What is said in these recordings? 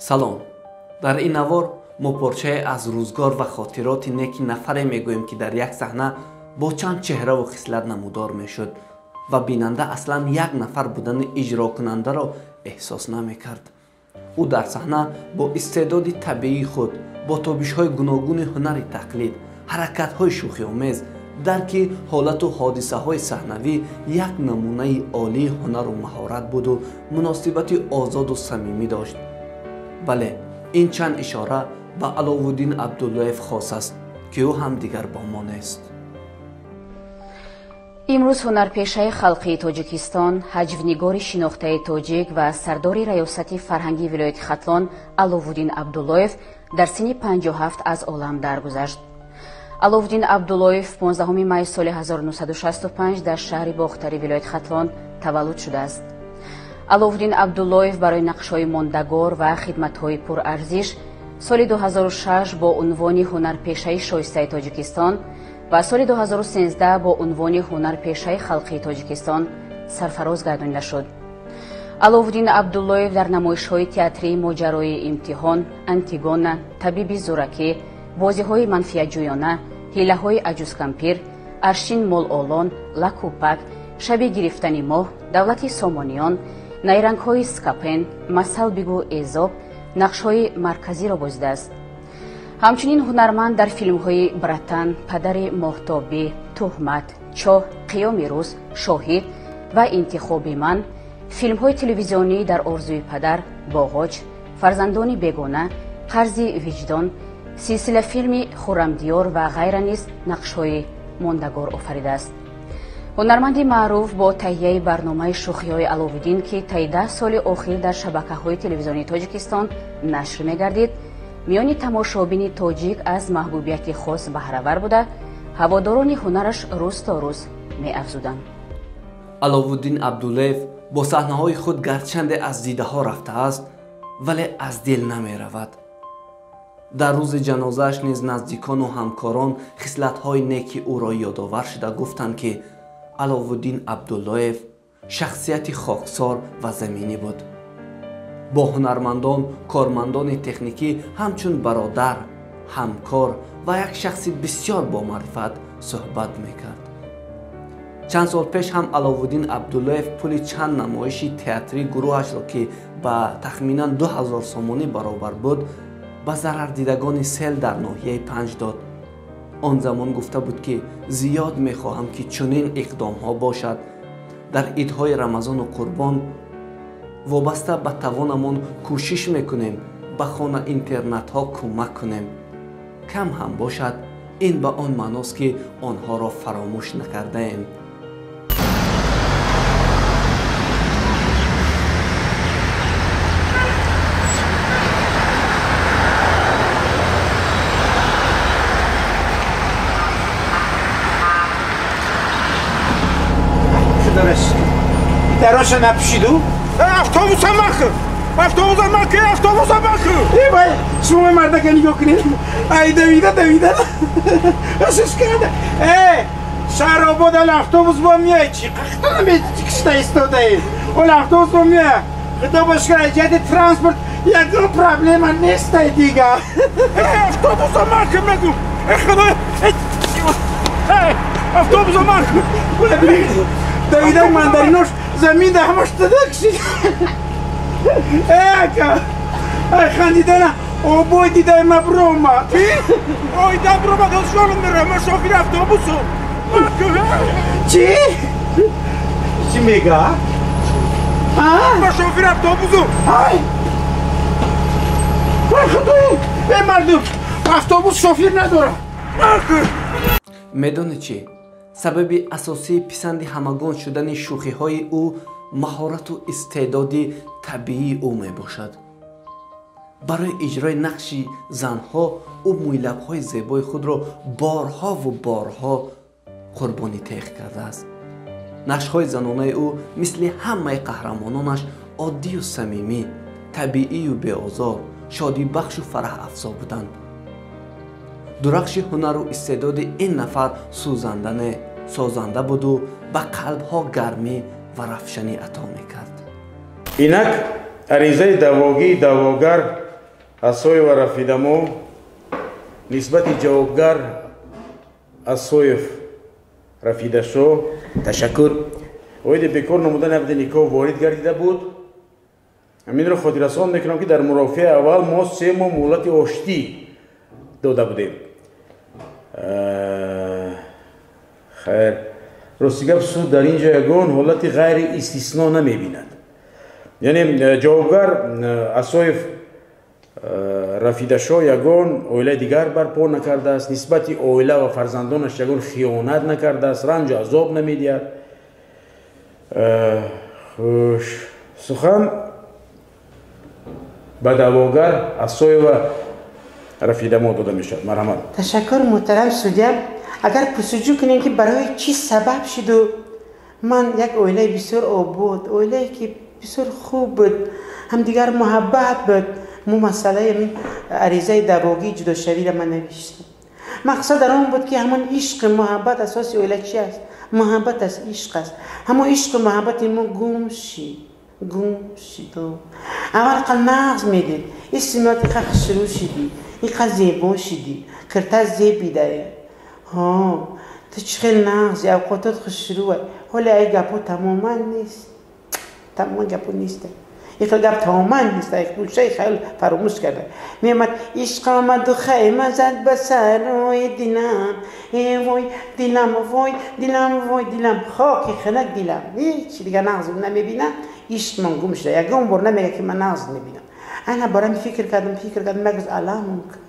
Салом. Дар ин навор мо порчае аз рӯзгор ва хотироти неки нафаре мегӯем, ки дар як саҳна бо чанд чеҳраву хислат намудор мешуд ва бинанда аслан як нафар будани иҷрокунандаро эҳсос намекард. Ӯ дар саҳна бо истеъдоди табиии худ, бо тобишҳои гуногуни ҳунари тақлид, ҳаракатҳои шӯхиомез, дарки ҳолату ҳодисаҳои саҳнавӣ як намунаи олии ҳунару маҳорат буду муносибати озоду самимӣ дошт. Бале, ин чанд ишора ба Аловуддин Абдуллоев хос аст, ки ӯ ҳам дигар бо мо нест. Имрӯз ҳунарпешаи халқии Тоҷикистон, ҳаҷвнигори шинохтаи тоҷик ва сардори раёсати фарҳангии вилояти Хатлон Аловуддин Абдуллоев дар синни 57 аз олам даргузашт. Аловуддин Абдуллоев 15 май соли 1965 дар шаҳри Бохтари вилояти Хатлон таваллуд шудааст. Аловуддин Абдуллоев барои нақшҳои мондагор ва хидматҳои пурарзиш соли 2006 бо унвони ҳунарпешаи шоистаи Тоҷикистон ва соли 2013 бо унвони ҳунарпешаи халқии Тоҷикистон сарфароз гардонида шуд. Аловуддин Абдуллоев дар намоишҳои театрии моҷарои имтиҳон, Антигона, табиби зӯракӣ, бозиҳои манфиатҷӯёна, ҳилаҳои аҷузкампир, аршин мололон, лакупак, шаби гирифтани моҳ, давлати сомониён, найрангҳои скапен, масал бигӯ эзоб нақшҳои марказиро бозидааст. Ҳамчунин ҳунарманд дар филмҳои Братан, Падари моҳтобӣ, Туҳмат, Чоҳ, Қиёми рӯз, Шоҳид ва Интихоби ман, филмҳои телевизионӣ Дар орзуи падар, Боғоч, Фарзандони бегона, Қарзи виҷдон, силсила филми Хуррамдиёр ва ғайра низ нақшҳои мондагор офаридааст. Ҳунарманди маъруф бо таҳияи барномаи шӯхиҳои Аловуддин, ки таи 10 соли охир дар шабакаҳои телевизионии Тоҷикистон нашр мегардид, миёни тамошобини тоҷик аз маҳбубияти хос баҳравар буда, ҳаводорони ҳунараш рӯз то рӯз меафзуданд. Аловуддин Абдуллоев бо саҳнаҳои худ гарчанде аз дидаҳо рафтааст, вале аз дил намеравад. Дар рӯзи ҷанозааш низ наздикону ҳамкорон хислатҳои неки ӯро ёдовар шуда гуфтанд, ки Аловуддин Абдуллоев шахсияти хоксор ва заминӣ буд. Бо ҳунармандон, кормандони техникӣ ҳамчун бародар, ҳамкор ва як шахси бисёр бомаърифат суҳбат мекард. Чанд сол пеш ҳам Аловуддин Абдуллоев пули чанд намоиши театрии гурӯҳашро, ки ба тахминан 2000 сомонӣ баробар буд, ба зарардидагони сел дар ноҳияи Панҷ дод. Он замон гуфта буд, ки зиёд мехоҳам, ки чунин иқдомҳо бошад. Дар идҳои Рамазону Қурбон вобаста ба тавонамон кӯшиш мекунем ба хона интернатҳо кӯмак кунем. Кам ҳам бошад, ин ба он маъност, ки онҳоро фаромӯш накардаем. Дароша напӯшиду? Автобуса махр! Автобуса махр! Автобуса махр! Э вай, шумо мардака нигоҳ кунед. Ай, давида, давида. Ашиш карда. Э, Шаҳробод ал автобус бо меяй чи? Қахто намечикшта истодаед. Ол автобус бо меяй. Худо бошкар, ҷиҳати транспорт ягон проблема нестай дига. Э, автобуса махр мегум. Э, худо. Э, автобуса махр. Давида мандаринош замин да ҳамаш тада кшид. Э, ака, ай хандидана обой дидай ма бромад. Ой, да бромад, он шолом мерам, ма шофири автобусу. Чӣ? Чӣ мега? Ма шофири автобусу. Ай! Ой, худои! Э, мардум, автобус шофир надорад. Медонӣ чӣ? Сабаби асосии писанди ҳамагон шудани шӯхиҳои ӯ маҳорату истеъдоди табиии ӯ мебошад. Барои иҷрои нақши занҳо ӯ мӯйлабҳои зебои худро борҳову борҳо қурбонӣ теғ кардааст. Нақшҳои занонаи ӯ мисли ҳамаи қаҳрамононаш оддию самимӣ, табиию беозор, шодибахшу фараҳафзо буданд. Дурахши ҳунару истеъдоди ин нафар сӯзанда не, созанда буду ба қалбҳо гармӣ ва равшанӣ ато мекард. Инак аризаи давогии давогар Асоева Рафидамо нисбати ҷавобгар Асоев Рафидашо ташаккур оиди бекор намудани ақди никоҳ ворид гардида буд. Ҳаминро хотиррасон мекунам, ки дар мурофиаи аввал мо 3 моҳ муҳлати оштӣ дода будем. Хайр, рости гап, суд дар ин ҷо ягон ҳолати ғайриистисно намебинад. Яъне ҷавобгар Асоев Рафидашо ягон оилаи дигар барпо накардааст, нисбати оила ва фарзандонаш ягон хиёнат накардааст, ранҷу азоб намедиҳад. Хуш, сухан ба даъвогар Асоева Рафидамо дода мешавад. Марҳамат. Ташаккур, муҳтарам судя. Агар пурсуҷӯ кунем, ки барои чӣ сабаб шуду ман як оилаи бисёр обод, оилае ки бисёр хуб буд, ҳамдигар муҳаббат буд, мо масъалаи ҳамин аризаи даъвогии ҷудошавиро ман навиштам. Мақсад дар он буд, ки ҳамон ишқи муҳаббат, асоси оила чи аст? Муҳаббат аст, ишқ аст. Ҳамон ишқу муҳаббати мо гум шид, гум шид. Аввал қа нағз медид, исмиёт иқа хушрӯ шидӣ, иқа зебо шидӣ, кирта зебидае. Ҳо, ту чӣ хел нағзи, авқотот хушрӯа. Ҳоле ай гапҳо тамоман нест, тамоман гапҳо нест. Ин хел гап тамоман нест, гӯшаи хаёл фаромӯш карда. Меомад ишқ омаду хайма зад ба сарои дилам, э вой дилам, вой дилам, вой дилам, хоки хунак дилам. Ҳеҷ дигар нағз намебинам, ишқмон гум шуда. Ягон бор намега, ки ман нағз мебинам. Ана барам фикр кардам, фикр кардам, як рӯз аламам кард,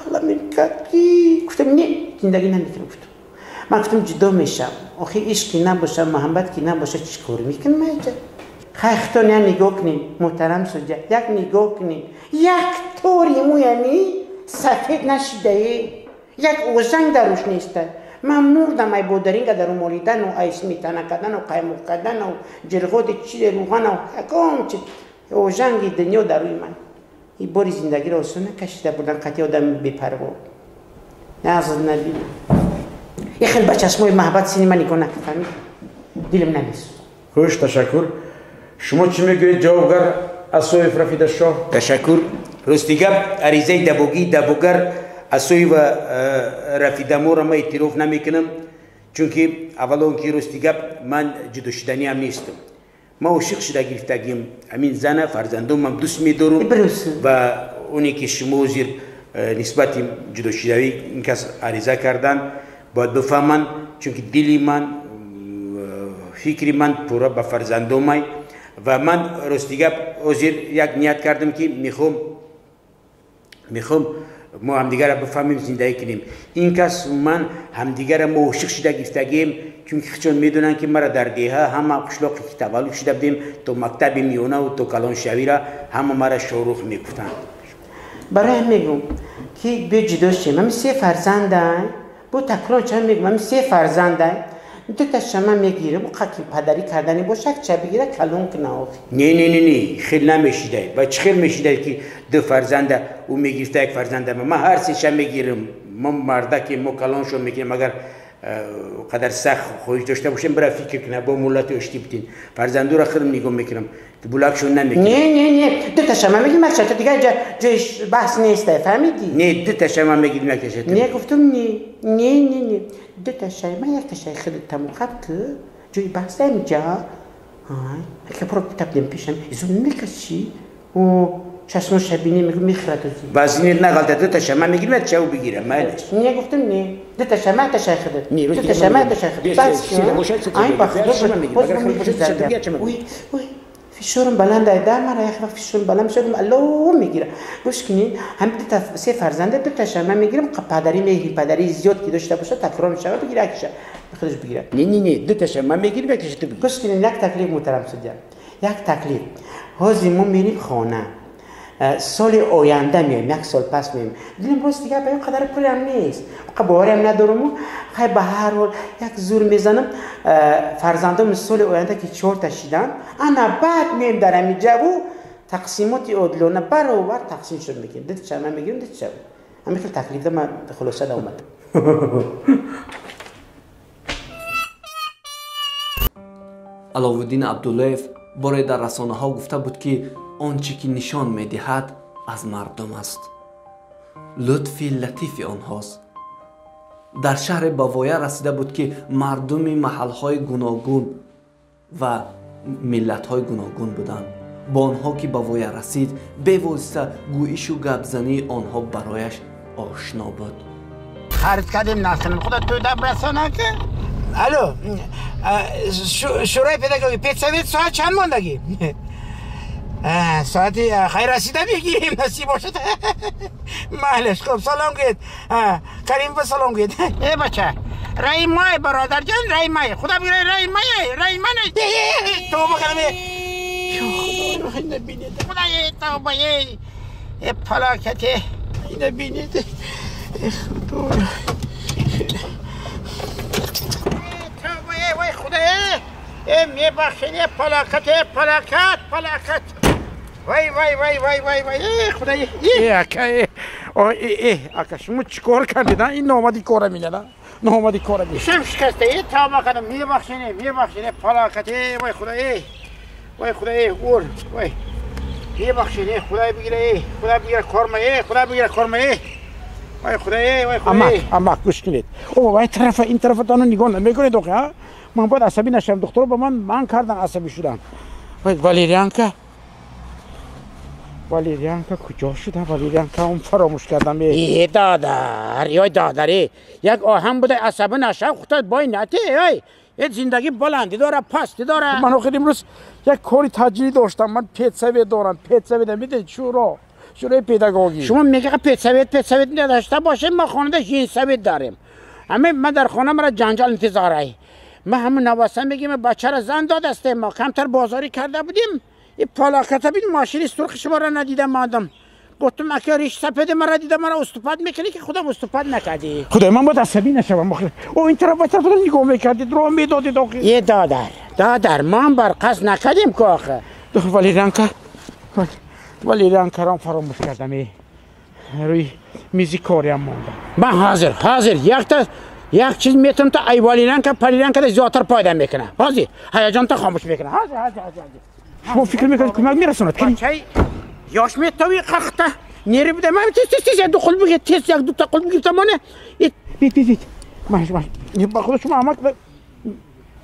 аламем кард, ки гуфтам, не, зиндагӣ намекунам. Гуфтам, ман гуфтам, ҷудо мешавам. Охи ишқ ки набоша, муҳаббат ки набоша, чӣ кор мекунам айҷа? Хай, хитон як нигоҳ кунем, муҳтарам судя, як нигоҳ кунем. Як тори мӯями сафед нашидае, як ожанг дар рӯш неста. Ман мурдам ай бодаринга дар молидану, ай сметана кардану, қаймоқ кардану, ҷирғоди чизе, рӯғану, ягон чи ожанги дунё дар рӯи ман. И бори зиндагиро осон накашида бурдан қатъи одами бепарво. Нағз набинам. Як хел ба чашмои маҳаббат сини ман нигоҳ накард, фаҳмид? Дилам намесӯзад. Хуш, ташаккур. Шумо чӣ мегӯед, ҷавобгар Асоев Рафидашоҳ? Ташаккур. Рости гап, аризаи даъвогии даъвогар Асоева Рафидаморо ман эътироф намекунам, чунки аввало он ки рости гап, ман ҷудошуданиам нестам. Ман ошиқ шуда гирифтагим ҳамин зана, фарзандонмам дӯст медорам ва оне ки шумо ҳозир нисбати ҷудошудавӣ ин кас ариза кардан, бояд бифаҳманд, чунки дили ман, фикри ман пурра ба фарзандомай. Ва ман рости гап ҳозир як ният кардам, ки мехоҳам мо ҳамдигарро бифаҳмем, зиндагӣ кунем. Ин кас ман ҳамдигарро мо ошиқ шуда гирифтагием, чунки худшон медонанд, ки мара дар деҳа ҳама қишлоқе ки таваллуд шуда будем, то мактаби миёнаву то калоншавиро ҳама мара Шорух мегуфтанд. Барои ҳам мегӯм, ки биё ҷудо шем. Ҳами се фарзандай, бо такрор чанд мегӯм, ҳами се фарзандай, ду таша ман мегирам, ки падарӣ кардани боша, якча бигира, калон куна охи. Не, не, не, не, хел намешидай. Ба чӣ хел мешидай, ки ду фарзанда ӯ мегирифта, як фарзанда ман ҳар сеша мегирам. Мо мардаке, мо калоншон мегирем. Агар қадар сахт хоҳиш дошта бошем, бира фикр куна, бо муҳлати оштӣ битин. Фарзандура худам нигоҳ мекунам, булакшон намекунам. Не, не, не, ду таша ман мегирам, якча дигар ҷои баҳс неста, фаҳмидӣ? Не, ду таша ман мегирам, як таша. Не, гуфтам, не, не, не, не, ду ташаи ман, як ташаи худат тамом ки ҷои баҳс инҷа. Ай, пуро табдем пешам, изо мекашӣ, чашмо шабини мегӯ, мехӯрад. Вазинет нағалта, ду таша ман мегирам, як чау бигирам, майлаш. Не, гуфтам, не, ду таша ман, ташаи худат, ду таша ман, ташаи худат. Ай, ба худо, ой, ой, фишорам баланд айда, мара як вақт фишорам баланд мешавад, алло мегира. Гӯш кунед, ҳам се фарзанда, ду таша ман мегирам, падари меҳри падари зиёд ки дошта бошад, такрор мешавад, бигира якиша худаш бигирад. Не, не, не, ду таша ман мегирам, якиша ту бигир. Гӯш кунед, як таклиф, муҳтарам судя, як таклиф. Ҳозир мо мерим хона, соли оянда меоем, як сол пас меоем. Дилам рост дигар ба ин қадар пулам нест, бовариам надоруму. Хай, ба ҳар ҳол як зур мезанам. Фарзандом соли оянда ки чорта шидан, ана баъд меоем дар ҳамин ҷаву тақсимоти одилона баробар тақсим шуд мекунем. Ду ча ман мегирам, ду ча. Ҳамин хел таклифда ман хулоса омадам. Аловуддин Абдуллоев боре дар расонаҳо гуфта буд, ки он чӣ ки нишон медиҳад, аз мардум аст, лутфи латифи онҳост. Дар шаҳре ба воя расида буд, ки мардуми маҳалҳои гуногун ва миллатҳои гуногун буданд. Бо онҳо ки ба воя расид, бевосита гӯишу гапзании онҳо барояш ошно буд. Харид кардем, насрин худо тӯйда расона ки. Алло, шӯрои педагогӣ, педсовет соат чанд мондагӣ? Соати хайр расида мегирем, насиб бошад. Майлаш, хуб, салом гӯед. Карим ба салом гӯед. Э бача, раи май, бародарҷон, раи май. Худо бигирад, раи май, раи ман. Тавба кардам. Ё Худо, ина бинед. Худои тавба, э фалокате. Ина бинед. Э Худо. Тавба, вой Худо. Э мебахшед, фалокат, фалокат, фалокат. Вай, вай, вай, вай, вай, вай, э Худо. Э ака, э э ака, шумо чӣ кор кардед? Ин номади кора минада. Номади кора мин. Шам шикаста, э тавба кардам, мебахшед, мебахшед, фалокат, э вой Худо, э. Вой Худо, э ур, вой. Мебахшед, э Худо бигира, э Худо бигира корма, э Худо бигира корма, э. Вой Худо, э вой Худо. Амак, амак, гӯш кунед. О, вай тарафа, ин тарафа тану нигоҳ намекунед охи, ҳа? Ман бояд асабӣ нашавам, духтаро ба ман ман кардан асабӣ шудам. Вай Валерьянка. Валерьянка куҷо шуда? Валерьянка он фаромӯш кардам. Э додар, ёй додар, як оҳан буда асабӣ нашав, худат бой нате, ой. Э зиндагӣ баландӣ дора, пастӣ дора. Ман охир имрӯз як кори таҷрӣ доштам. Ман педсовет дорам, педсовет медонед, шӯро, шӯрои педагогӣ. Шумо мегӯед педсовет, педсовет надошта бошем, мо хонада женсовет дорем. Ҳама ман дар хона маро ҷанҷал интизорай. Ман ҳамон наваса мегӯем, бачаро зан додастем, мо камтар бозорӣ карда будем. И палаката бин, мошини сурхи шуморо надидам модам. Гуфтам ака риш сапеди маро дидам, маро уступад мекунӣ ки худам уступад накардӣ. Худои ман бояд асабӣ нашавам охир. О, ин тараф, вай тараф нигоҳ мекардед, роҳ медодед охир. Е додар, додар, мо ҳам бар қасд накардем ку охир. Валерьянка, Валерьянкарам фаромӯш кардам. Рӯи мизи кориам монда. Ман ҳозир, ҳозир якта як чиз метавонам та ай Валерьянка, Палерьянкада зиёдтар пайдо мекунам. Ҳозир ҳаяҷонта хомӯш мекунам. Ҳозир, ҳозир, ҳозир. Шумо фикр мекунед кӯмак мерасонад? Бачаи ёш метавӣ қахта нери буда, ман тез тез тез як ду қул бигир, тез як дута қул бигир тамоне. Бит, бит, бит. Маш, маш. Ба худо шумо амак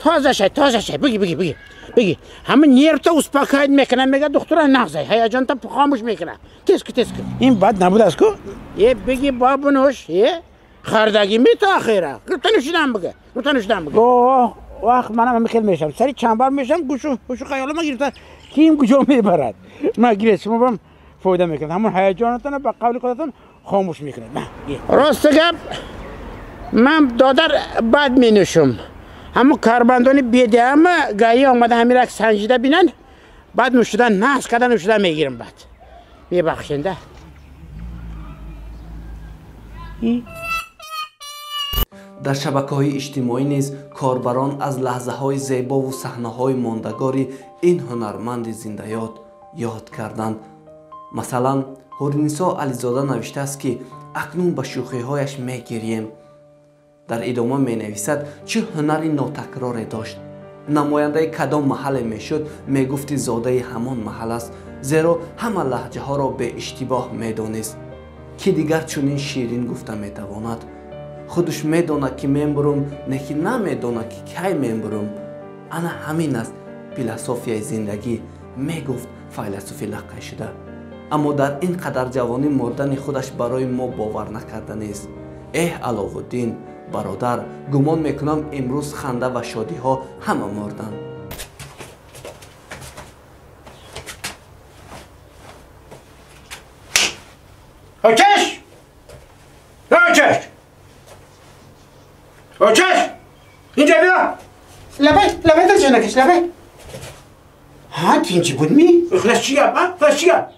тоза шай, тоза шай. Биги, биги, биги. Биги. Ҳама нервта успокоить мекунам, мега духтура нағзай, ҳаяҷонта хомӯш мекунам. Тез ку, тез ку. Ин бад набудааст ку? Е биги бобунуш, е хардагӣ мета охира. Гирифта нӯшидан бига. Гирифта нӯшидан бига. Оҳ, вақт манам ҳамин хел мешавам. Сари чанбар мешавам, гӯшу ҳушу хаёлама гирифта ким куҷо мебарад. Ма гиред, шумо бам фоида мекунад. Ҳамон ҳаяҷонатонро ба қавли худатон хомӯш мекунад. Рост гап, ман додар бад менӯшум. Ҳамон карбандони бедаама гаи омада ҳамин як санҷида бинанд, баъд нӯшидан нас карда нӯшида мегирам баъд. Мебахшенда. Дар шабакаҳои иҷтимоӣ низ корбарон аз лаҳзаҳои зебову саҳнаҳои мондагори ин ҳунарманди зиндаёд ёд карданд. Масалан, Ҳурнисо Ализода навиштааст, ки акнун ба шӯхиҳояш мегирем. Дар идома менависад, чӣ ҳунари нотакроре дошт. Намояндаи кадом маҳалле мешуд, мегуфти зодаи ҳамон маҳал аст, зеро ҳама лаҳҷаҳоро беиштибоҳ медонист. Ки дигар чунин ширин гуфта метавонад? Худаш медонад, ки мембурум, не ки намедонад, ки кай мембурум. Ана ҳамин аст философияи зиндагӣ, мегуфт файласуфи лаққайшуда. Аммо дар ин қадар ҷавонӣ мурдани худаш барои мо бовар накарданист. Эҳ, Аловуддин, бародар, гумон мекунам имрӯз ханда ва шодиҳо ҳама мурданд. Очеш! Очеш! Очеш! Инҷа биё! Лабай, лабай дилҷо накаш, лабай. Ҳа, тинчи буд ми? Хлаш чӣ гап, ҳа? Хлаш чӣ гап?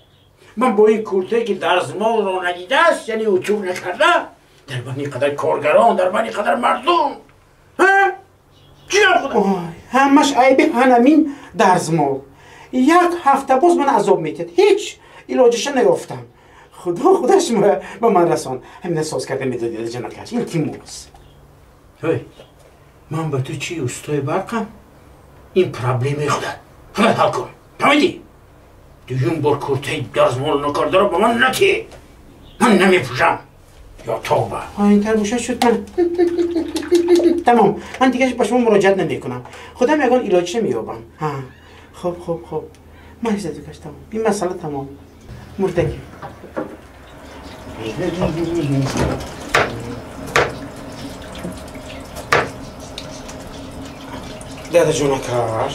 Ман бо ин куртае ки дарзмолро надидааст, яъне утюг накарда, дар байни қадар коргарон, дар байни қадар мардум. Ҳа? Чӣ гап худо? Ҳамаш айби ҳанамин дарзмол. Як ҳафта боз ман азоб метиҳад. Ҳеҷ илоҷаша наёфтам. Худо худаш ба ман расон. Ҳамина соз карда медодӣ ҷанакаш. Илтимос. Ҳой, ман ба ту чӣ устои барқам? Ин проблемаи худат. Худат ҳал кун. Фаҳмидӣ? Дуюм бор куртаи дазмол накардаро ба ман натӣ. Ман намепӯшам. Ё тавба. Поинтар боша шуд ман. Тамом. Ман дигар ба шумо муроҷиат намекунам. Худам ягон илоҷ меёбам. Ҳа. Хуб, хуб, хуб. Ман дигаш тамом. Ин масъала тамом. Мурдагӣ. Дада ҷонакаш,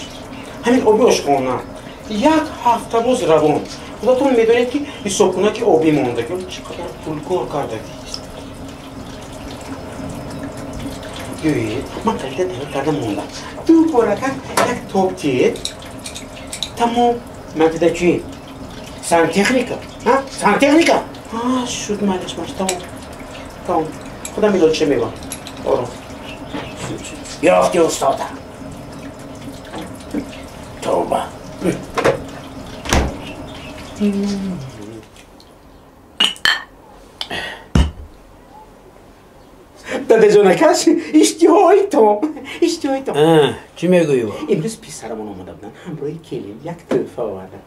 ҳамин оби ошхона як ҳафта боз равон. Худатон медонед ки ҳисобкунаки обӣ монда, ки чӣ қадар пул кор кардагист. Гӯед, ман калида тайёр карда мондам. Ду боракак як тоб тиед. Тамом. Ман тида чӣ? Сантехника. Сантехника? Шуд майлаш маш, тамом. Тамом. Худам илоҷша мебам. Ором. Ёфти устода. Тавба. Дада ҷонакаш, иштиҳои том, иштиҳои том. Чӣ мегӯӣ? Имрӯз писарамон омада буданд, ҳамроҳи келин як тӯҳфа овардам.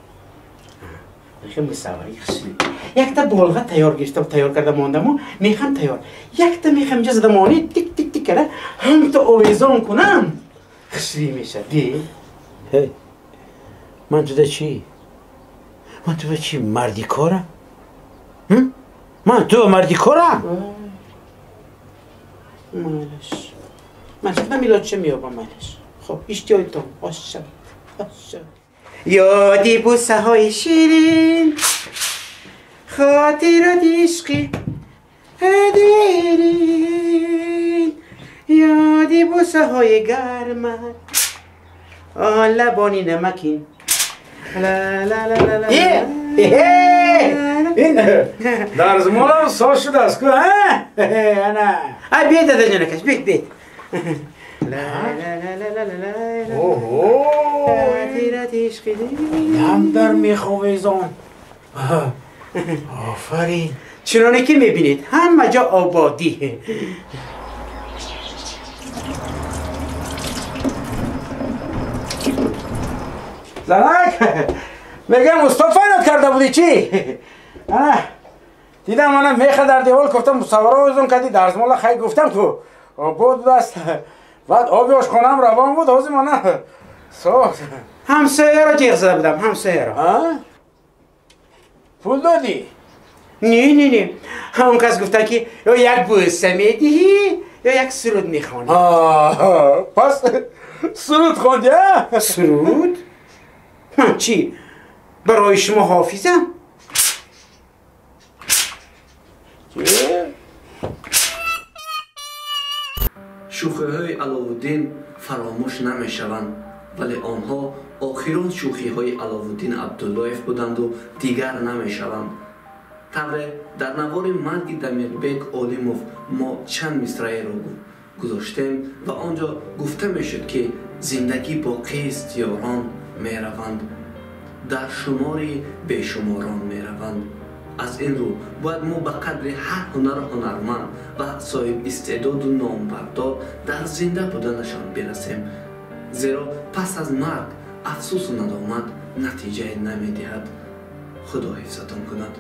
Хеле мусаввари хушрӯй. Якта болға тайёр гирифтам, тайёр карда мондаму, мехам тайёр. Якта мехам инҷа зада монӣ, тик тик тик карда, ҳамто овезон кунам. Хушрӯй мешавад. Ди? Ҳей. Ман туда чӣ? Ман ту чӣ марди корам? Ман ту марди корам? Майлаш. Ман худам илоҷша меёбам, майлаш. Хуб, иштиҳои том, ош шавад, ош шавад. Ёди бӯсаҳои ширин, хотироти ишқи дирин, ёди бӯсаҳои гармат, он лабони намакин. Ин дарзмолам соз шудааст ку, ана. Ай, биед, дада ҷонакаш, биед, биед. Дам дар меховезон. Офарин. Чуноне ки мебинед, ҳама ҷо ободӣ. Занак, мегам усто файнат карда буди чӣ? Ана, дидам ана меха дар девол гуфтам мусаввара овезон кардӣ, дарзмола хай гуфтам ку обод будааст. Баъд оби ошхонаам равон буд, ҳозир мана соз. Ҳамсояро ҷеғ зада будам, ҳамсояро. Пул додӣ? Не, не, не. Он кас гуфта ки ё як бӯса медиҳӣ, ё як суруд мехонӣ. Пас суруд хондӣ, а? Суруд? Ман чӣ? Барои шумо ҳофизам? Шӯхиҳои Аловуддин фаромӯш намешаванд, вале онҳо охирон шӯхиҳои Аловуддин Абдуллоев буданду дигар намешаванд. Тавре дар навори марги Дамирбек Олимов мо чанд мисраеро гузоштем ва он ҷо гуфта мешуд ки зиндагӣ боқист, ёрон мераванд, дар шумори бешуморон мераванд. Аз ин рӯ бояд мо ба қадри ҳар ҳунару ҳунарманд ва соҳиб истеъдоду номбардор дар зинда буданашон бирасем, зеро пас аз марг афсӯсу надомат натиҷае намедиҳад. Худо ҳифзатон кунад.